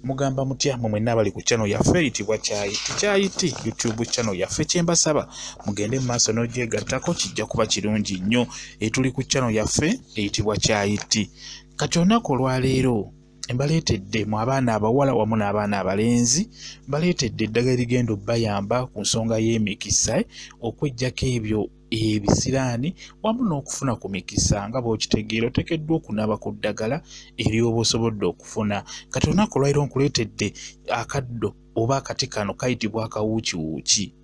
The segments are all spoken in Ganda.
Mugamba mutya mwe mwenna abali ku channel yaffe eyitibwa Kyayiti Kyayiti YouTube channel yaffe? Kyembasaba mugende mu maaso n'ogyegattako, kijja kuba kirungi nnyo. Etuli ku channel yaffe eyitibwa Kyayiti. Kati olunaku olwaleero mbaleetedde mu abaana abawala wamu n'abaana abalenzi, mbaleetedde eddagala erigenda obbayamba ku nsonga y'emikisa, okweggyako ebyo ebisiraani wamu n'okufuna ku mikisa. Nga bw'okitegeera, oteekeddwa okunaaba ku ddagala ery'oba osobodde okufuna. Kati olunaku olwaleero nkuleetedde akaddo oba akati kano kayitibwa akawuukiwuuki.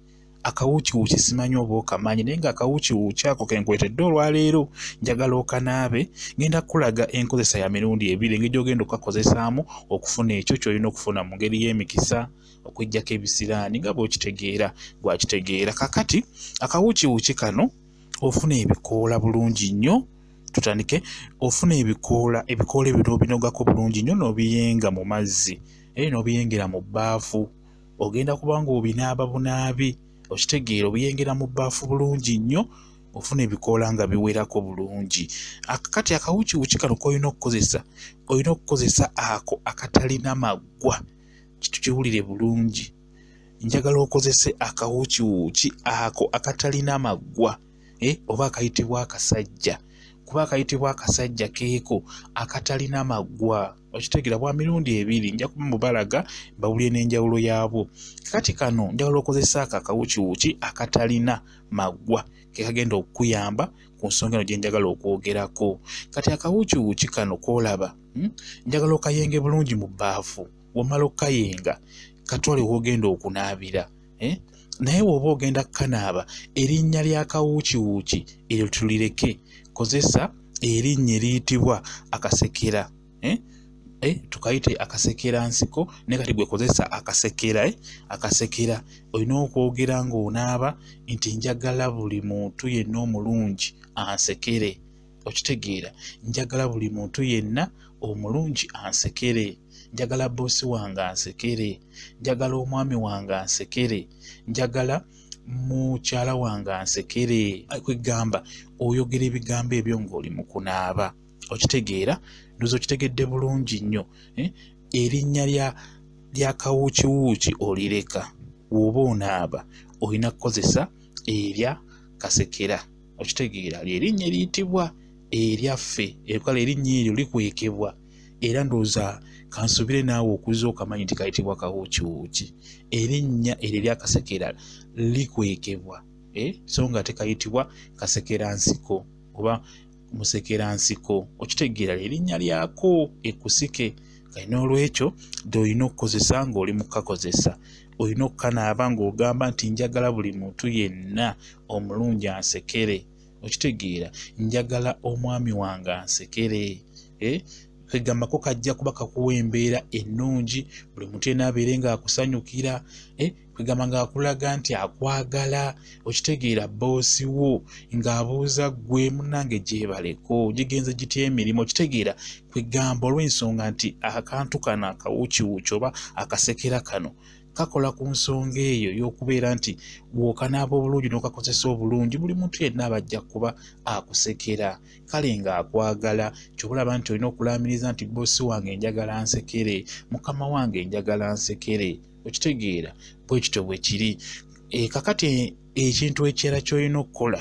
Akawuukiwuuki simanyi oba okamanyi, naye nga akawuukiwuuki ako ke nkuleetedde olwaleero njagala okanaabe. Ngenda kukulaga enkozesa ya mirundi ebiri, engeri gy'ogenda okukakozesaamu okufuna ekyo ky'olina okufuna mu ngeri y'emikisa, okweggyako ebisiraani. Nga bw'okitegeera, gwakitegeera. Kakati akawuukiwuuki kano ofuna ebikoola bulungi nnyo. Tutandike. Ofuna ebikoola, ebikoola ebyo n'obinogako bulungi nnyo n'obiyenga mu mazzi, era n'obiyengera mu bbaafu. Ogenda kuba ng'obinaaba bunaabi, okitegeera? Obiyengera mu bbaafu bulungi nnyo, ofuna ebikoola nga biwerako bulungi. Kati akawuukiwuuki kano k'olina okukozesa, olina okukozesa ako akatalina maggwa. Kitukiwulire bulungi, njagala okozese akawuukiwuuki ako akatalina maggwa, oba akayitibwa akasajja, kuba akayitibwa akasajja keeko akatalina maggwa. Okitegeera? Bwa mirundi ebiri, nja kuba mubalaga mbawulire n'enjawulo yaabwo. Kati kano njagala okozesa ako akawuukiwuuki akatalina maggwa, ke kagenda okukuyamba ku nsonga eno gye njagala okwogerako. Kati akawuukiwuuki kano k'olaba, njagala okayenge bulungi mu bbaafu. Womala okukayenga, katwale w'ogenda okunaabira, eh? Naye bw'oba ogenda kukanaaba, erinnya ly'akawuukiwuuki eryo tulireke, kozesa erinnya eriyitibwa akasekera, eh? Tukayite akasekera nsiko, naye kati gwe kozesa akasekera, eh? Akasekera. Olina okwogera ng'onaaba nti njagala buli muntu yenna omulungi ansekere. Okitegeera? Njagala buli muntu yenna omulungi ansekere, njagala boosi wange ansekere, njagala omwami wange ansekere, njagala mukyala wange ansekere. Kwegamba oyogera ebigambo ebyo ng'oli mu kunaaba. Okitegeera? Ndowooza okitegedde bulungi nnyo, eh? Erinnya lya kawuukiwuuki olireka. Bw'oba onaaba olina kukozesa erya kasekera. Okitegeera? Lyerinnya eriyitibwa eryaffe, kale erinnya eryo likwekebwa, era ndowooza kansubire naawe okuza okamanyi nti kayitibwa kawuukiwuuki. Erinnya eryo eryakasekera likwekebwa, eh? So nga tekayitibwa kasekera nsiko oba musekera nsiko. Okitegeera? Erinnya lyako ekusike. Kale n'olwekyo olina okukozesa ng'oli mu kukakozesa, olina okukanaaba ng'ogamba nti njagala buli muntu yenna omulungi ansekere. Okitegeera? Njagala omwami wange ansekere, eh? Kwegambako kajja kuba kakuwa embeera ennungi, buli muntu yenna abeere ng'akusanyukira, eh? Kwegamba ng'akulaga nti akwagala. Okitegeera? Boosi wo ng'abuuza ggwe, munnange gyebaleko, gigenze gitya emirimu? Okitegeera? Kwegamba olw'ensonga nti akantu kano akawuukiwuuki oba akasekera kano kakola ku nsonga eyo y'okubeera nti bw'okanaaba obulungi n'okakozesa obulungi, buli muntu yenna aba ajja kuba akusekera, kale ng'akwagala. Ky'oba olaba nti olina okulaamiriza nti boosi wange njagala nsekere, mukama wange njagala nsekere. Okitegeera? Bwe kityo bwe kiri. Kakati ekintu ekirala ky'olina okukola,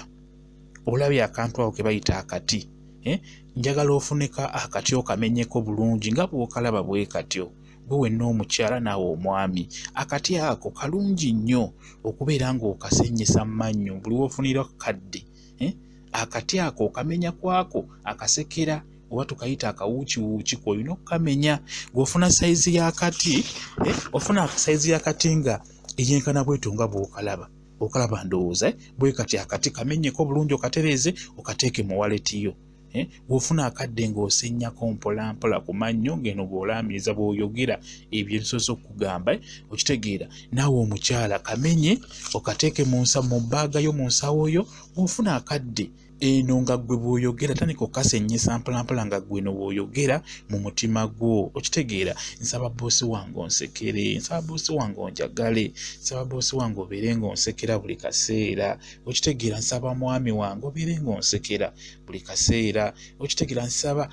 olabye akantu ako ke bayita akati, eh? Njagala ofuneka akati okamenyeko bulungi nga bw'okalaba bwe katyo, gwe wenna omukyala naawe omwami. Akati ako kalungi nnyo okubeera ng'okasennyesa mu mannyo buli w'ofunira kadde, eh? Akati ako okamenya kwako akasekera oba tukayita akawuukiwuuki, k'olina okukamenya ng'ofuna sayizi y'akati, eh? Ofuna sayizi y'akati nga eyenkana bwetyo nga bw'okalaba, okalaba ndowooza, eh? Bwe kati akati kamenyeko bulungi, okatereeze, okateeke mu waleti yo, eh? Bw'ofuna akadde ng'osennyako mpola mpola ku mannyo ng'eno bw'olaamiriza, bw'oyogera ebyo nsoose okukugamba, eh? Okitegeera? Naawe omukyala kamenye okateeke mu bbaaga yo, mu nsawo yo. Bw'ofuna akadde eno nga ggwe bw'oyogera, tandika okasennyesa mpolampola nga ggwe eno bw'oyogera mu mutima gwo. Okitegeera? Nsaba boosi wange onsekere, nsaba boosi wange onjagale, nsaba boosi wange obeere ng'onsekera buli kaseera. Okitegeera? Nsaba mwami wange obeere ng'onsekera buli kaseera. Okitegeera? Nsaba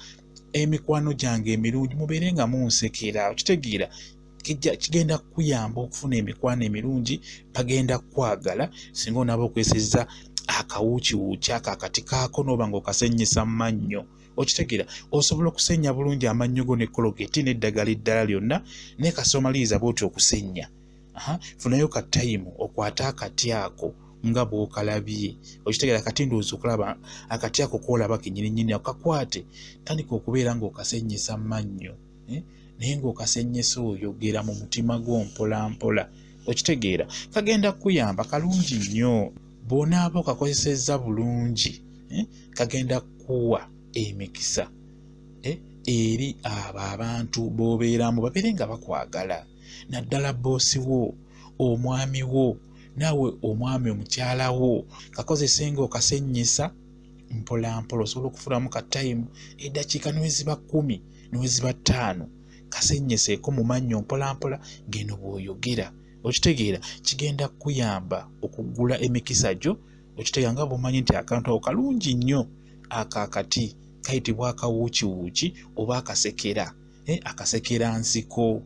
Emikwano gyange emirungi, mubeere nga munsekera. Okitegeera, kigenda kukuyamba okufuna emikwano emirungi, bagenda kukwagala singa onaaba okozesezza akawuukiwuuki ako akati kaako n'oba ng'okasennyesa mu mannyo. Okitegeera, osobola okusenya bulungi amannyo go ne Colgate n'eddagala eddala lyonna, naye kasita omaliriza bw'otyo okusenya, funayo ka tayimu okwate akati ako nga bw'okalabye. Okitegeera, kati ndowooza okulaba akati ako k'olaba kennyininyini, okakwate, tandika okubeera ng'okasennyesa mu mannyo, naye ng'okasennyesa oyogera mu mutima gwo mpola mpola. Okitegeera, kagenda kukuyamba kalungi nnyo. Bw'onaaba okakozesezza bulungi, kagenda kukuwa emikisa eri abo abantu b'obeeramu babeere nga bakwagala, naddala bboosi wo, omwami wo, naawe omwami omukyala wo. Kakozese ng'okasennyesa mpola mpola. Osobola okufunamu ka tayimu eddakiika neweziba 10 neweziba 5, kasennyeseko mu mannyo mpola mpola ng'eno bw'oyogera. Okitegeera, kigenda kukuyamba okuggula emikisa gyo. Okitegeera, nga bw'omanyi nti akantu ako kalungi nnyo, ako akati kayitibwa akawuukiwuuki oba akasekera, akasekera nsiko,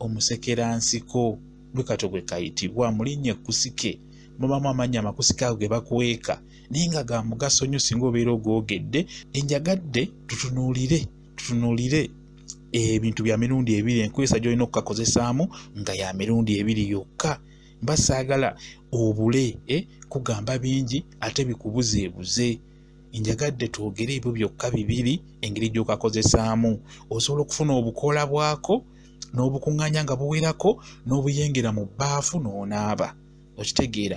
omusekera nsiko bwe katyo bwe kayitibwa mu linnya ekkusike. Mubamu amannya amakusike ago ge bakweka, naye nga ga mugaso nnyo singa obeera ogoogedde. Enjagadde tutunuulire ebintu bya mirundi ebiri, enkozesa gy'olina okukakozesaamu nga ya mirundi ebiri yokka. Mba saagala obule kugamba bingi ate bikubuzeebuze. Njagadde twogere ebyo byokka bibiri, engeri gy'okakozesaamu. Osobola okufuna obukoola bwako n'obukuŋŋaanya nga buwerako n'obuyengera mu bbaafu n'onaaba. Okitegeera,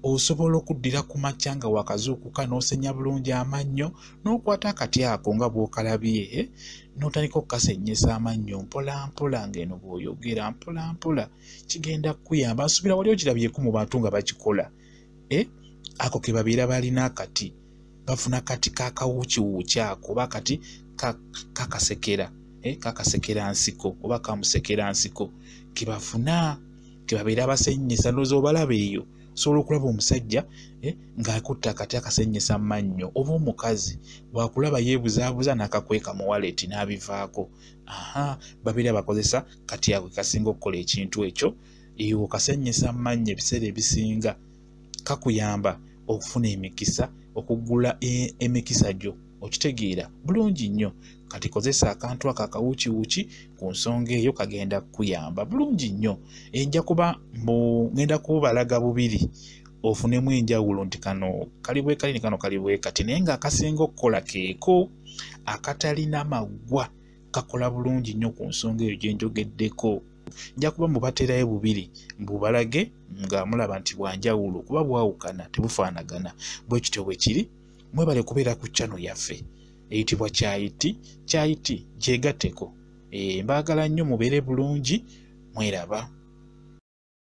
osobola okuddira ku makya nga wakazuukuka n'osenya bulungi amannyo n'okwata akati ako nga bw'okalabye, n'otandika okukasennyesa amannyo mpola mpola ng'eno bw'oyogera mpola mpola. Kigenda kukuyamba. Nsuubira wali okirabyeko mu bantu nga bakikola, ako ke babeera balina akati, bafuna kati kakawuukiwuuki ako oba akati kakasekera, kakasekera nsiko oba kamusekera nsiko ke bafuna, ke babeera basennyesa. Ndowooza obalaba eyo, osobola okulaba omusajja ng'akutte akati akasennyesa mannyo, oba omukazi bw'akulaba yeebuzaabuza n'akakweka mu waleti n'abivaako. Babeera bakozesa kati ako kasinga okukola ekintu ekyo. Eyo okasennyesa mannyo ebiseera ebisinga kakuyamba okufuna emikisa, okuggula emikisa gyo. Okitegeera bulungi nnyo. Kati kozesa akantu ako akawuukiwuuki ku nsonga eyo, kagenda kukuyamba bulungi nnyo. Nja kuba ngenda kubalaga bubiri ofunemu enjawulo nti kano kali bwe kali ne kano kali bwe kati, naye ng'akasinga okukola keeko akatalina maggwa, kakola bulungi nnyo ku nsonga eyo gye njogeddeko. Nja kuba mubateerayo bubiri mbubalage nga mulaba nti bwa njawulo, kuba bwawukana, tebufaanagana. Bwe kityo bwe kiri. Mwebale kubeera ku channel yaffe eyitibwa Kyayiti. Kyayiti gyegatteko. Mbaagala nnyo, mubeere bulungi, mweraba.